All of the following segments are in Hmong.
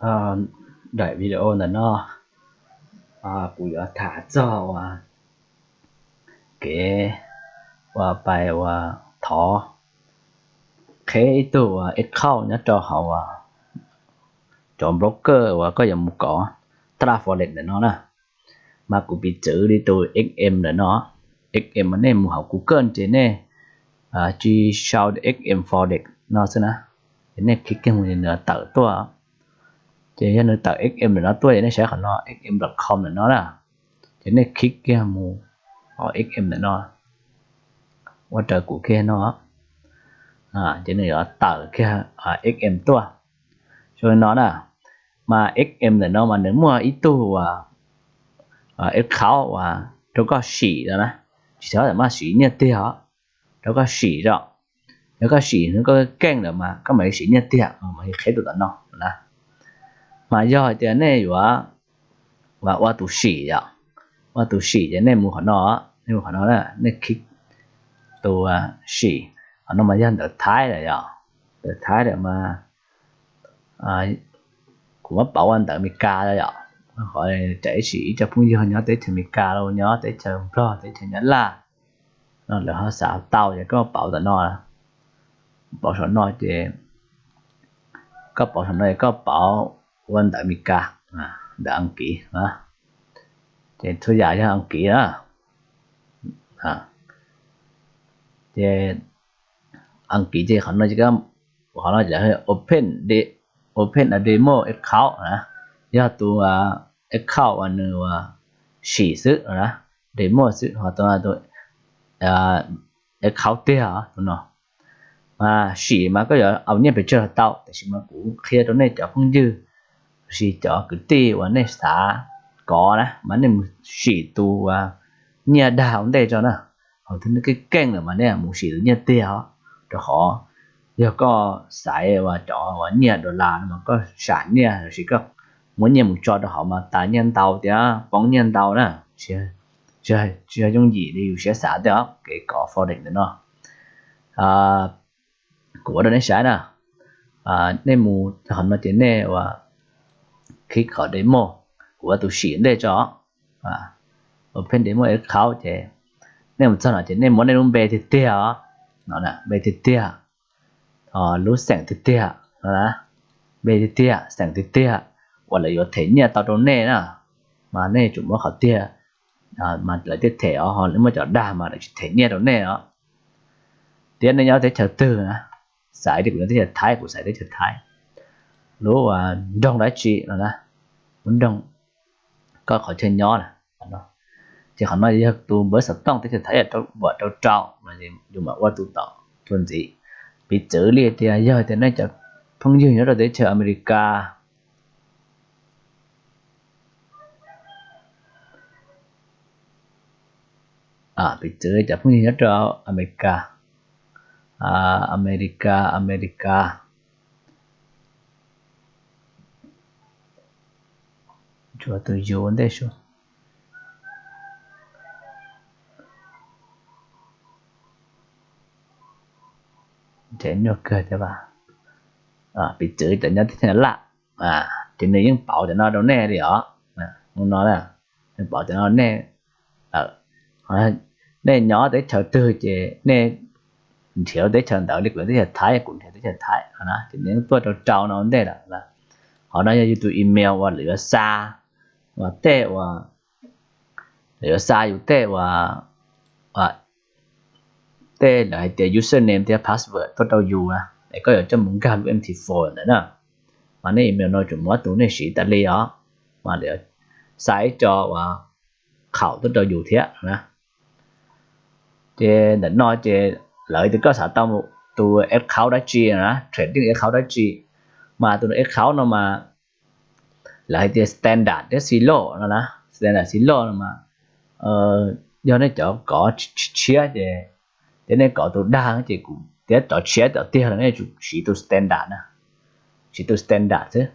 Daim video ntawm no kuv yuav tham txog uas kev uas pais uas thov qheb ib tug uas account nyob rau hauv cov broker uas koj yuav mus kov taj laj forex ntawm no na. Mas kuv piv txwv li tus X M ntawm no. X M mas nej mus hauv Google ces nej tsis sau X M forex no xwb na, ces nej click kiag mus nws tawm tuaj. Ces yog nws tawm X M ntawm no tuaj ces nej saib qhov no X M dot com ntawm no na. Ces nej click kiag mus X M ntawm no, ua raws kuv kiag no, ces nws yuav tawm kiag X M tuaj. Zoo li no na, mas X M ntawm no mas nws muaj ib tug uas account uas rau koj sim no na, tsis txhob maj siv nyiaj tiag os, rau koj sim zom. Yog koj sim koj keej lawm mas koj mam li siv nyiaj tiag, mam li qheb tus tom no na. Mas yog hais tias nej yuav ua tus sim yom, ua tus sim ces nej mus qhov no, nej mus qhov no, nej click tus sim. Qhov no mas yog ntawv Thaib lawm yom, ntawv Thaib lawm mas kuv muab pauv ua ntawv Amelikas yom. Qhov tsam ib sim ib co phooj ywg nyob teb chaws Amelikas los nyob teb chaws Nplog, teb chaws Nyab Laj no lawv ho xav tau ces koj pauv tom no, pauv saum no ces, koj pauv saum no ces koj pauv ua ntawv Amelikas, ntawv Askiv, ces txhua yam yog Askiv na. Ces Askiv ces qhov no ces, qhov no ces open a demo account na, yog tus account uas nws sim xwb na, demo xwb, ho tus account tiag tus no. Mas sim mas koj yuav au nyiaj pes tsawg los tau, tiam sis mas kuv qhia rau nej cov phooj ywg, los sis cov kwv tij uas nej xav kov na mas nej mus sim tus uas nyiaj dag ua ntej tso na. Thaum twg nej keej keej lawm mas nej mus sim tus nyiaj tiag os, rau qhov yog koj xaiv uas cov uas nyiaj dollar no mas koj sam nyiaj los sis koj muab nyiaj mus tso rau hauv mas tas nyiaj ntau thiab poob nyiaj ntau na, tsis yog yooj yim li yus siab xav thiab os. Kev kov forex ntawm no kuv ua rau nej saib na, nej mus qhov no ces nej ua click qhov demo, kuv ua tus sim ntej tso, open demo account ces nej mus txog no ces nej muab nej lub npe tiag tiag os, no npe tiag tiag, lub xeem tiag tiag, npe tiag tiag, xeem tiag tiag uas lawv yuav them nyiaj tau rau nej na, mas nej tsum muab qhov tiag, mas lawv thiaj them os, ho muaj cov dag mas lawv tsis them nyiaj rau nej os. Thiab nej nyob teb chaws twg na, xaiv li kuv nyob teb chaws Thaib, kuv xaiv teb chaws Thaib, lub nroog dab tsi no na, lub nroog koj qhov chaw nyob na. Ces qhov no yog tus npawb xov tooj teb chaws Thaib, yog rau npuam rau rau, yus mam ua tus tom tus ntxiv. Piv txwv li tias yog tias nej cov phooj ywg nyob rau teb chaws Amelikas, piv txwv cov phooj ywg nyob rau Amelikas, Amelikas, Amelikas, tsuas tus yus ua ntej sub. Nyuaj kawg tiag, piv txwv cov nyob teb chaws Nyab Laj, ces nws yeej pauv cov no rau nej li os. No na, nws pauv cov no nej, nej nyob teb chaws twg ces nej nrhiav teb chaws ntawd li kuv teb chaws Thaib, kuv nrhiav teb chaws Thaib na, ces nws yeej tuaj rau rau no ua ntej lawm. Qhov no yog yus tus email uas lawv yuav xa, uas tej uas lawv yuav xa yus tej uas, tej lawv hais tias username thiab password tuaj rau yus na, es koj yuav coj mus nkag lub M T four ntawd na. Mas nej email no tsuas muab tus nej siv tas li os, mas lawv xa ib co uas qhaum tuaj rau yus thiab na. Ces ntawm no ces lawv tias koj xav tau tus account dab tsi na, trading account dab tsi, mas tus account no mas lawv hais tias standard thiab zero no na. Standard, zero no mas yog nej cov kov tshiab ces, thiab nej kov tus dag ces kuv thiab cov tshiab cov tiag los nej tsum siv tus standard na, siv tus standard xwb.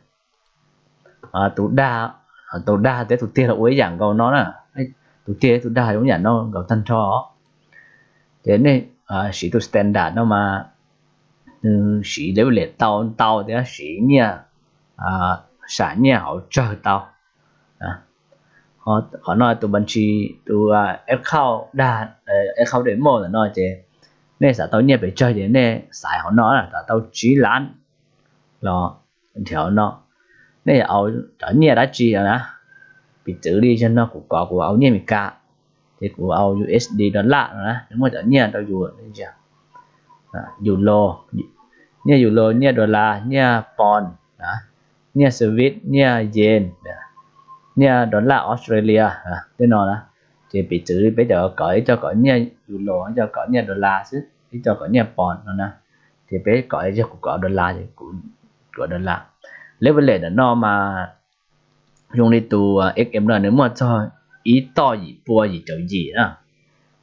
Tus dag, tus dag thiab tus tiag los ua ib yam nkaus no na, tus tiag tus dag ua ib yam no nkaus tag nrho. Ces nej siv tus standard no mas nws siv leverage tau ntau thiab siv nyiaj sam nyiaj hauv tsawg tau. Qhov no tus npa ntsis tus account dag, account demo ntawm no ces nej xav tau nyiaj pes tsawg ces nej xaiv hauv no, xav tau tsib lab los nrhiav hauv no. Nej yuav au cov nyiaj dab tsi na? Piv txwv li yog no kuv kov kuv au nyiaj Amelikas, ces kuv au U S D dollar no na, nws muaj cov nyiaj rau yus, yus los, nyiaj yus los, nyiaj dollar, nyiaj pound, nyiaj Swiss, nyiaj yen, nyiaj dollar Australia, tej no na. Ces piv txwv li peb cov kov ib co kov nyiaj yus los, ib co kov nyiaj dollar xwb, ib co kov nyiaj pound no na. Ces peb kov, yog kuv kov dollar ces kuv kov dollar. Leverage ntawm no mas zoo li tus X M no nws muaj txog ib toj yim pua yim caum yim na.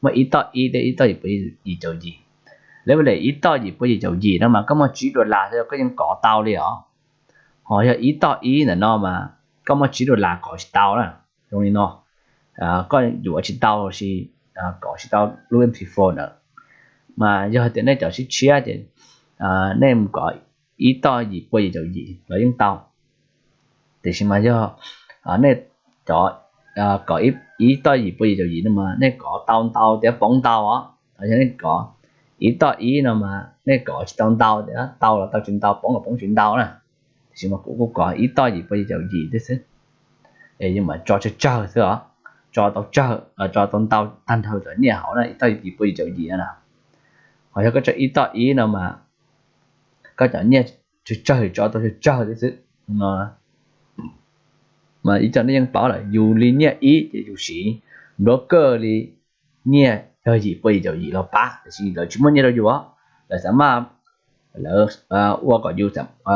Muaj ib toj ib thiab ib toj yim pua yim caum yim. Leverage ib toj yim pua yim caum yim no mas koj muaj tsib dollar xwb koj yeej kov tau li os. Ho yog ib toj ib ntawm no mas koj muaj tsib dollar kov tsis tau na. Zoo li no, koj yuav tsis tau los sis kov tsis tau lub M T four ntawd. Mas yog tias nej cov sib tshiab ces nej mus kov ib toj yim pua yim caum yim los yeej tau. Tiam sis mas yog nej cov kov ib toj yim pua yim caum yim no mas nej kov tau ntau thiab poob ntau os. Yog nej kov ib toj ib no mas nej kov tsis tau ntau thiab, tau los tau tsis ntau, poob los poob tsis ntau na. Tiam sis mas kuv kuj kov ib toj yim pua yim caum yim thiab xwb. Es yeej mam tso tsawg tsawg xwb os, tso tau tsawg, tso tau ntau tag nrho cov nyiaj hauv na, ib toj yim pua yim caum yim na. Ho yog koj tso ib toj ib no mas koj cov nyiaj tsawg tsawg tso tau tsawg tsawg thiab xwb. Mas ib co nej yeej paub lawm, yus li nyiaj ib ces yus siv broker li nyiaj yog yim pua yim caum yim los pab, tiam sis lawv tsis muaj nyiaj rau yus, lawv xav maj, lawv ua kom yus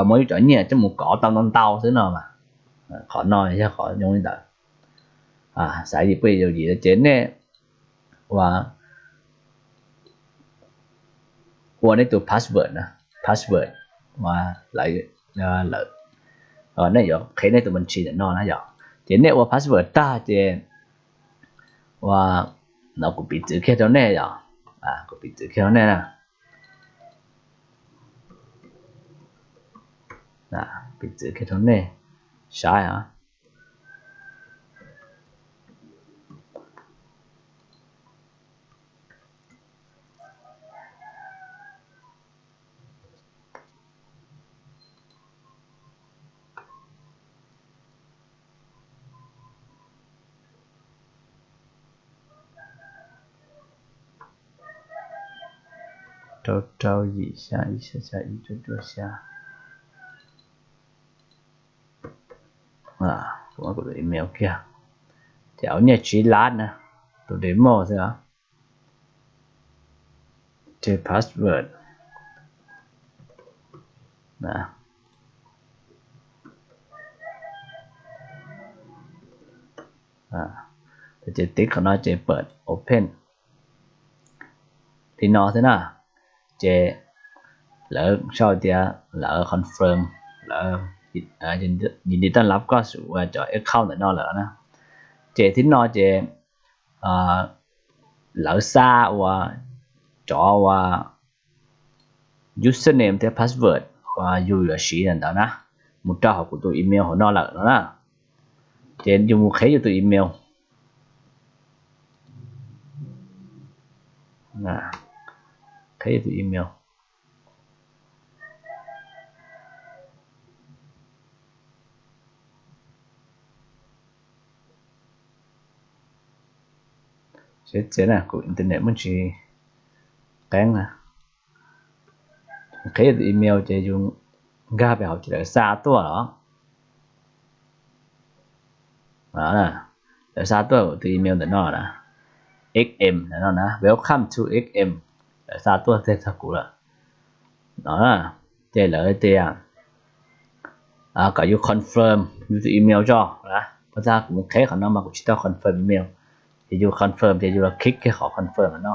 muab yus cov nyiaj coj mus kov tau ntau ntau xwb no mas. Qhov no yog qhov zoo li ntawd. Xaiv yim pua yim caum yim ces nej ua, ua nej tus password na, password, lawv, nej yuav qheb nej tus npa ntsis ntawm no na yom. Ces nej ua password tag ces ua, no kuv piv txwv kiag rau nej yom, kuv piv txwv kiag rau nej na, piv txwv kiag rau nej saib os. Rau rau yim xya ib xya xya ib cuaj cuaj xya. Kuv muab kuv tus email kiag, ces au nyiaj tsib lab na, tus demo xwb os. Ces password, ces tib qhov no ces pam open li no xwb na. Ces lawv sau tias lawv confirm, lawvยินดีต้อนรับ koj ua cov account ntawm no lawm na. Ces thib no ces lawv xa ua cov ua username thiab password uas yus yuav siv ntawd na, mus rau hauv kuv tus email hauv no lawm no na. Ces yus mus qheb yus tus email. Qheb yus tus email. Txiav txiav na, kuv internet muaj tsis qeeb na. Qheb yus tus email ces yus nkag pem hauv ces lawv xa tuaj los. Lawv xa tuaj tus email ntawm no na, X M ntawm no na, welcome to X M, lawv xa tuaj txog kuv lawm no. Ces lawv tias kom yus confirm yus tus email tso na. Pas txog kuv mus qheb qhov no mas kuv tsis tau confirm email, ces yus confirm ces yus los click kiag qhov confirm no.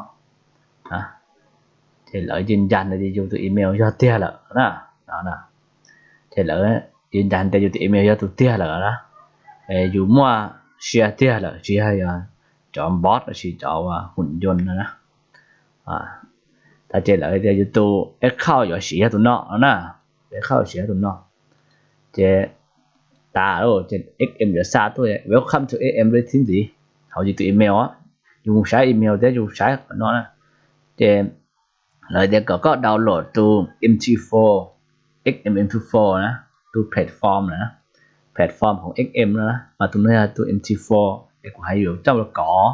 Ces lawv yws ncas tias yus tus email yog tiag lawm na. Ces lawv yws ncas tias yus tus email yog tus tiag lawm na. Yus muaj sia tiag lawm, tsis yog cov bot los sis cov ua hum nyoos no na. Tag ces lawv tias yus tus account yuav siv yog tus no no na, account yuav siv yog tus no. Ces tas lawm ces X M yuav xa tuaj Welcome to X M rating ntxiv hauv yus tus email. Yus mus saib email thiab yus saib qhov no na. Ces lawv tias kom koj download tus M T four, X M M T four na, tus platform na, platform hauv X M no na, mas tus no yog tus M T four es kuv hais yuav coj los kov.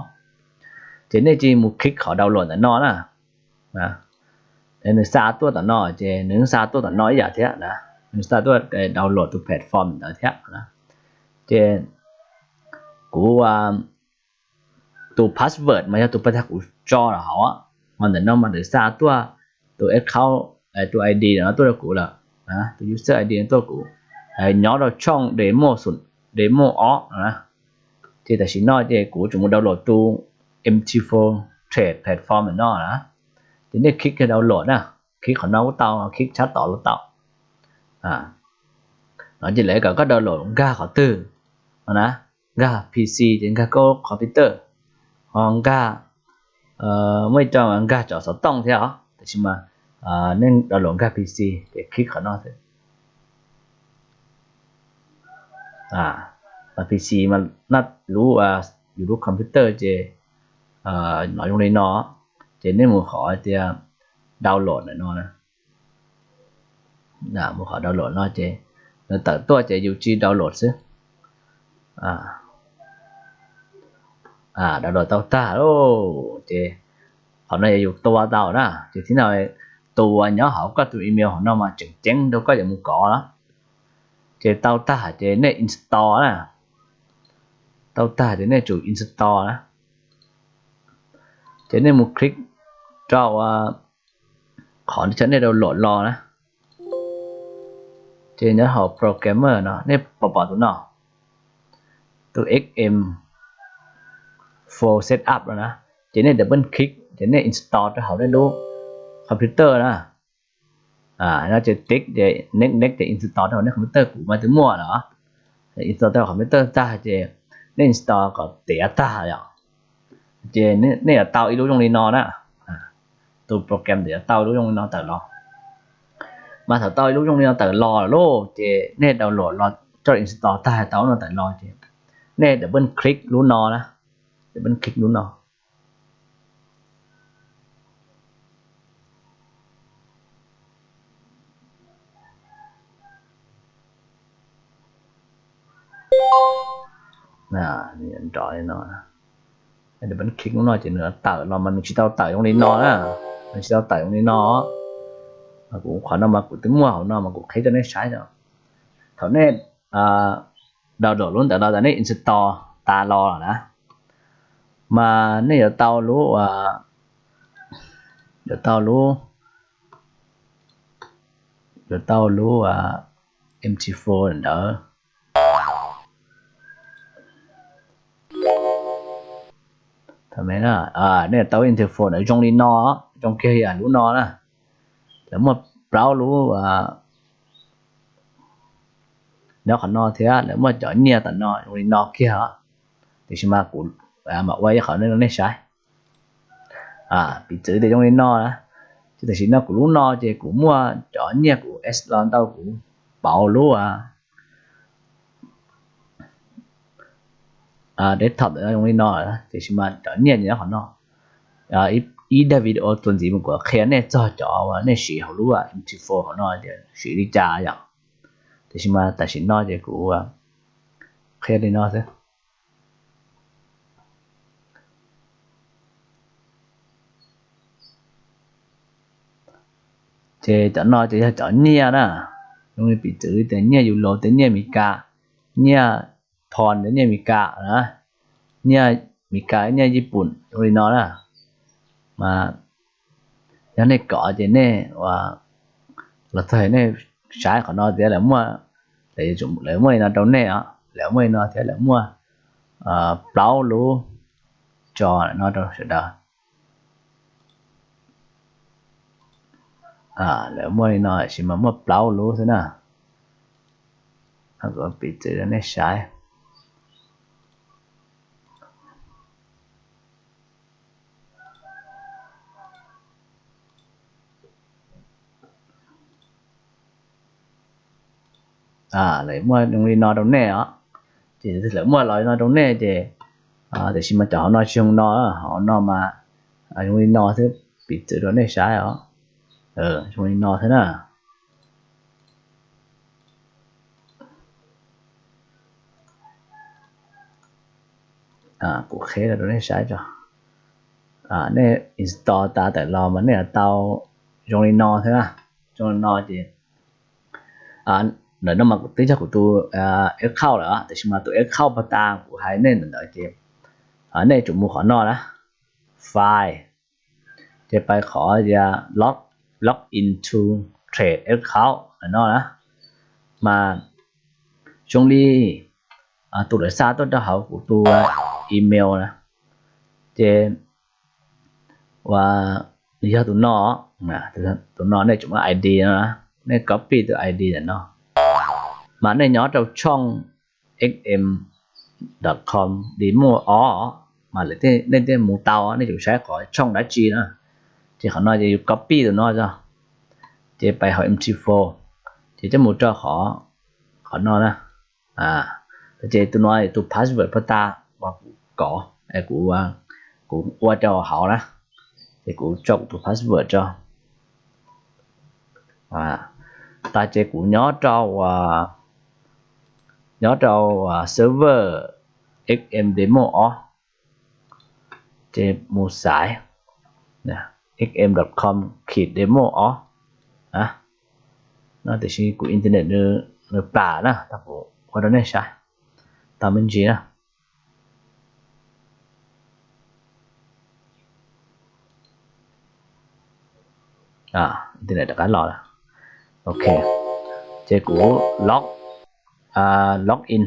Ces nej cia li mus click qhov download ntawm no na. Nws xa tuaj tom no ces nws xa tuaj tom no ib yam thiab na, nws xa tuaj download tus platform ntawd thiab. Ces kuv tus password mas yog tus pas tag kuv tso los hauv, ho ntawm no mas nws xa tuaj tus account, tus I D no tuaj rau kuv lawm, tus user I D no tuaj kuv, nyob rau tshooj demo xum, demo ob no na. Ces tam sim no ces kuv tseem mus download tus M T four trade platform no na. Ces nej click download na, click qhov no kuj tau, click sab tod los tau. No ces lawv kom koj download nkag qhov twg no na, nkag P C ces nkag koj computer, ho nkag, muaj ib co nkag cov xov tooj thiab os, tab sis mas nej download nkag P C ces click qhov no xwb. P C mas lub, yus lub computer ces no zoo li no, ces nej mus qhov tias download ntawm no, mus qhov download no ces nws tawm tuaj ces yus cia li download xwb. Download tau tag lauj ces qhov no yog yus tua tau na, ces thib no tus uas nyob hauv koj tus email hauv no mas tseem ceeb rau koj yuav mus kov na. Ces tau tag ces nej install na, tau tag ces nej tsum install na. Ces nej mus click rau qhov nej download los na. Ces nyob hauv programmer no nej pom pom tus no, tus X M four setup no na, ces nej double click ces nej install rau hauv nej lub computer na. No ces tick ces next next ces install rau hauv nej computer, kuv mas twb muaj lawm. Install rau computer tag ces nej install kom tiav tag yom. Ces nej yuav tau ib lub zoo li no na, tus program ntawd yuav tau ib lub zoo li no tawm los. Mas thaum tau ib lub zoo li no tawm los lawm lauj ces nej download los coj install tag tau lub no tawm los ces nej double click lub no na, double click lub no. Nrov li no, double click lub no ces nws tawm los mas nws tsis tau tawm zoo li no na, nws tsis tau tawm zoo li no. Kuv qhov no mas kuv twb muaj hauv no mas kuv qhib rau nej saib os. Thaum nej download lub ntawd los tas nej install tas los lawm na, mas nej yuav tau lub, yuav tau lub, yuav tau lub M T four ntawd. Nej tau M T four ntawd zoo li no, zoo kiag yam lub no na. Lawv muaj plaub lub nyob qhov no thiab lawv muaj cov nyiaj tom no zoo li no kiag os. Tiam sis mas kuv mam ua ib qhov nej saib. Piv txwv tias zoo li no na, ces tam sim no kuv lub no ces kuv muaj cov nyiaj kuv S los ntau kuv pauv lub desktop ntawm no zoo li no, tiam sis mas cov nyiaj nyob qhov no. Ib daim video tuaj ntxiv mus kuv qhia nej txog cov uas nej siv hauv lub M T four hauv no tias siv li cas yom. Tiam sis mas tam sim no ces kuv qhia li no xwb. Ces cov no ces yog cov nyiaj na, zoo li piv txwv tias nyiaj Euro, tej nyiaj Meskas, nyiaj pound, tej nyiaj Meskas na, nyiaj Meskas, nyiaj Yij Pum zoo li no na. Mas yog nej kov ces nej ua los txog nej saib qhov no tias lawv muaj, lawv muaj li no rau nej os, lawv muaj li no thiab lawv muaj plaub lub tso no rau sawv daws. Lawv muaj li no tab sis mas muaj plaub lub xwb na. Kuv piv txwv rau nej saib. Lawv muaj zoo li no rau nej os. Ces lawv muaj los no rau nej ces, tiam sis mas cov hauv no tsis zoo no, hauv no mas zoo li no xwb, piv txwv rau nej saib os. Zoo li no xwb na. Kuv qheb rau nej saib tso. Nej install tas tawm los mas nej tau zoo li no thiab na. Zoo li no ces ntawm no mas kuv twb cog kuv tus account lawm, tiam sis mas tus account pag tas kuv hais nej ntawm ntawd ces nej tsum mus qhov no na, file, ces pais qhov tias log, log into trade account no na. Mas zoo li tus lawv xa tuaj rau hauv kuv tus email na, ces ua yog tus no, tus no nej tsum muaj ID no, nej copy tus ID ntawm no, mas nej nyob rau tshooj xm com demo ob, mas lawv, nej thiaj mus tau, nej tsum saib qhov tshooj dab tsi na. Ces qhov no ces yus copy tus no tso, ces pais hauv M T four, ces coj mus rau qhov, qhov no na. Ces tus no tus password pag tas uas kuv kov, kuv, kuv ua rau hauv na, ces kuv tso kuv tus password tso. Tas ces kuv nyob rau, nyob rau server xm demo ob, ces mus xaiv xm com demo ob. No tiam sis kuv internet nws plam na, tau kuv ua rau nej saib tau me ntsis na. Internet rov qab los lawm. Ok, ces kuv log, log in,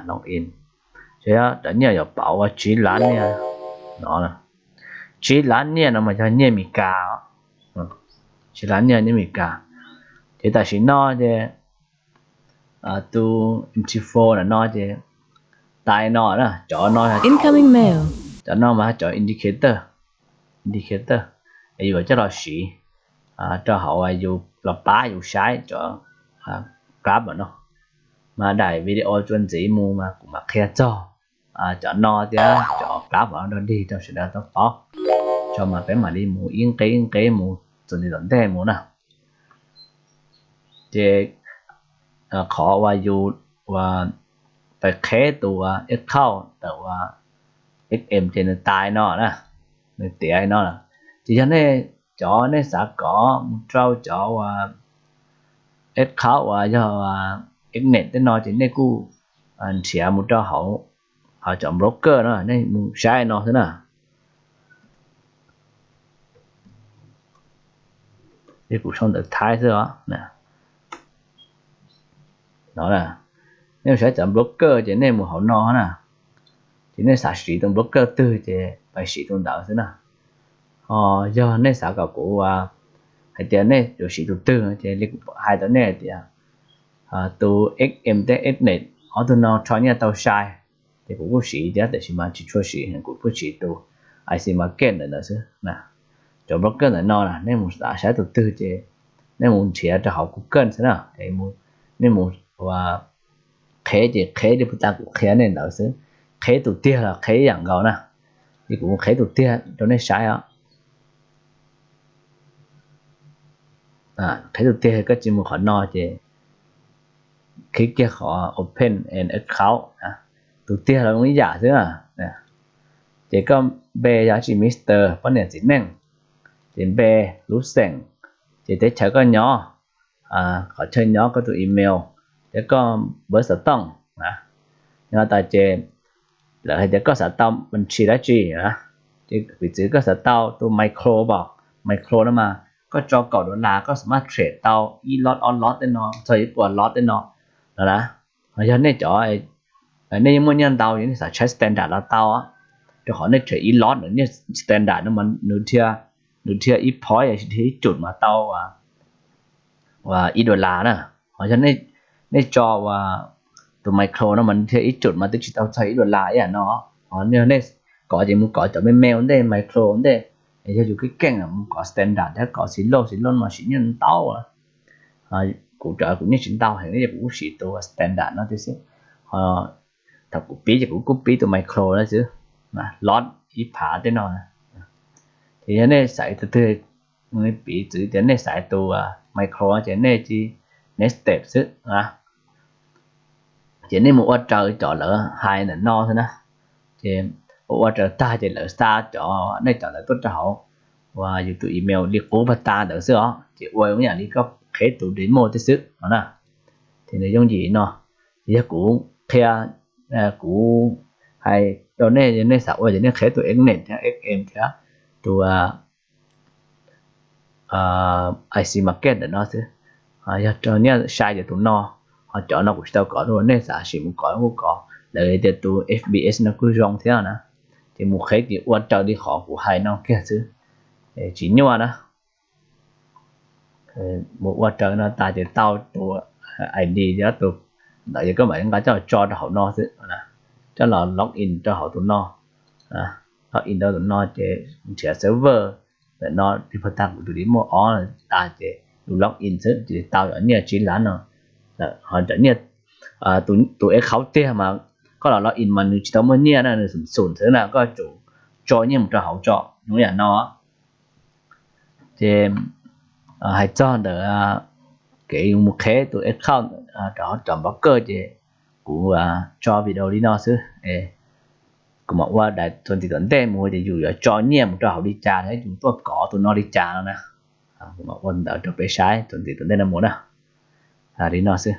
log in, ces cov nyiaj yuav pauv ua tsib lab nyiaj no. Tsib lab nyiaj no mas yog nyiaj Amelikas, tsib lab nyiaj nyiaj Amelikas. Ces tam sim no ces tus M T four ntawm no ces tais no na, cov no, incoming mail, cov no mas cov indicator, indicator es yus coj los siv rau hauv yus los pab yus saib cov graph no. Mas daim video txuas ntxiv mus mas kuv mam qhia txog cov no thiab cov graph no dog dig rau sawv daws tau paub tso, mas peb mam li mus ib nqe ib nqe mus txuas ntxiv tom ntej mus na. Ces qhov uas yus ua, pais qheb tus account ntawm ua xm ces nws tais no na, nws tiav no lawm. Ces yog nej, cov nej xav kov mus rau cov ua account uas yog xnet tej no ces nej kuj nrhiav mus rau hauv, hauv cov broker no, nej mus saib no xwb na. Kuv sau ntawv Thaib xwb os. No, nej mus saib cov broker ces nej mus hauv no na, ces nej xav siv tus broker twg ces pais siv tus ntawd xwb na. Ho yog nej xav kom kuv hais tias nej yuav siv tus twg no ces li kuv hais rau nej hais tias tus xm thiab xnet ob tug no rho nyiaj tau sai, ces kuv kuj siv thiab, tiam sis mas tsis tshua siv, kuv kuj siv tus I C Market ntawm ntawd xwb na. Cov broker ntawm no na, nej mus xav saib tus twg ces nej mus nrhiav rau hauv Google xwb na, nej mus ua qheb ces qheb li puag ta kuv qhia nej ntawd xwb, qheb tus tiag los qheb ib yam nkaus na. Ces kuv qheb tus tiag rau nej saib os. Qheb tus tiag koj tsis mus qhov no ces khib kiag qhov open an account, tus tiag los zoo ib yam xwb. Ces koj npe yog tsi, Mister poj niam txiv neej, ces npe, lub xeem, ces teb chaws koj nyob, qhov chaw nyob, koj tus email, thiab koj npawb xov tooj na. Nyob tas ces lawv hais tias koj xav tau peev xwm dab tsi na, ces piv txwv koj xav tau tus micro pom, micro no mas koj tso kaum dollar koj xav mas trade tau ib lot ob lot tej no, txog ib puas lot tej no no na. Yog nej cov, nej yeej muaj nyiaj ntau, nej xav tshaj standard los tau, rau qhov nej trade ib lot no, nyiaj standard no mas nws dhia, nws dhia ib point, dhia ib cum mas tau ib dollar na. Ho yog nej tso ua tus micro no mas nws dhia ib cum mas twb tsis tau txog ib dollar ib yam no. Ho yog nej kov ces mus kov cov me me ua ntej, micro ua ntej, yog yus keej keej mus kov standard thiab kov xis loj, xis loj no mas siv nyiaj ntau. Kuv cov kuv yeej tsis ntau heev li, kuv kuj siv tus standard no thiab xwb. Thaum kuv pib ces kuv kuj pib tus micro no xwb, log ib phav tej no. Ces yog nej xaiv tus twg, piv txwv tias nej xaiv tus micro ces nej cia next step xwb. Ces nej mus ua raws cov lawv hais ntawm no xwb na. Ces ua ua raws tag ces lawv xa cov nej cov ntawd tuaj rau hauv uas yus tus email li qub pag tas ntawd xwb os. Ces ua ib yam li koj qheb tus demo thiab xwb no na. Ces nws yooj yim no. Ces yog kuv qhia, kuv hais rau nej, yog nej xav ua ces nej qheb tus Xnet thiab Xm thiab tus IC Market ntawm no xwb. Yog raug nyiaj sai ces tus no, ho cov no kuv tsis tau kov, nej xav sim mus kov kuj kov. Lawv tias tus FBS no kuj zoo thiab na. Ces mus qheb ces ua raws li qhov kuv hais no kiag xwb, tsis nyuaj na. Mus ua raws no tas ces tau tus ID, tus ntawd ces koj mam nqa coj los tso rau hauv no xwb, coj los log in rau hauv tus no. Log in rau tus no ces nrhiav server ntawm no li pag tas kuv tus demo ob tas ces lub log in xwb ces tau cov nyiaj tsib lab no lawm. Ho cov nyiaj, tus account tiag mas koj los log in mas nws tsis tau muaj nyiaj na, nws xum xum xwb na, koj tsum tso nyiaj mus rau hauv tso, zoo yam no. Ces hais txog ntawm kev yus mus qheb tus account rau cov broker ces kuv tso video li no xwb. Kuv mam ua daim txuas ntxiv tom ntej mus tias yus yuav tso nyiaj mus rau hauv li cas thiab yus tuaj kov tus no li cas no na. Kuv mam ua ntawd rau peb saib txuas ntxiv tom ntej no mus na. Li no xwb.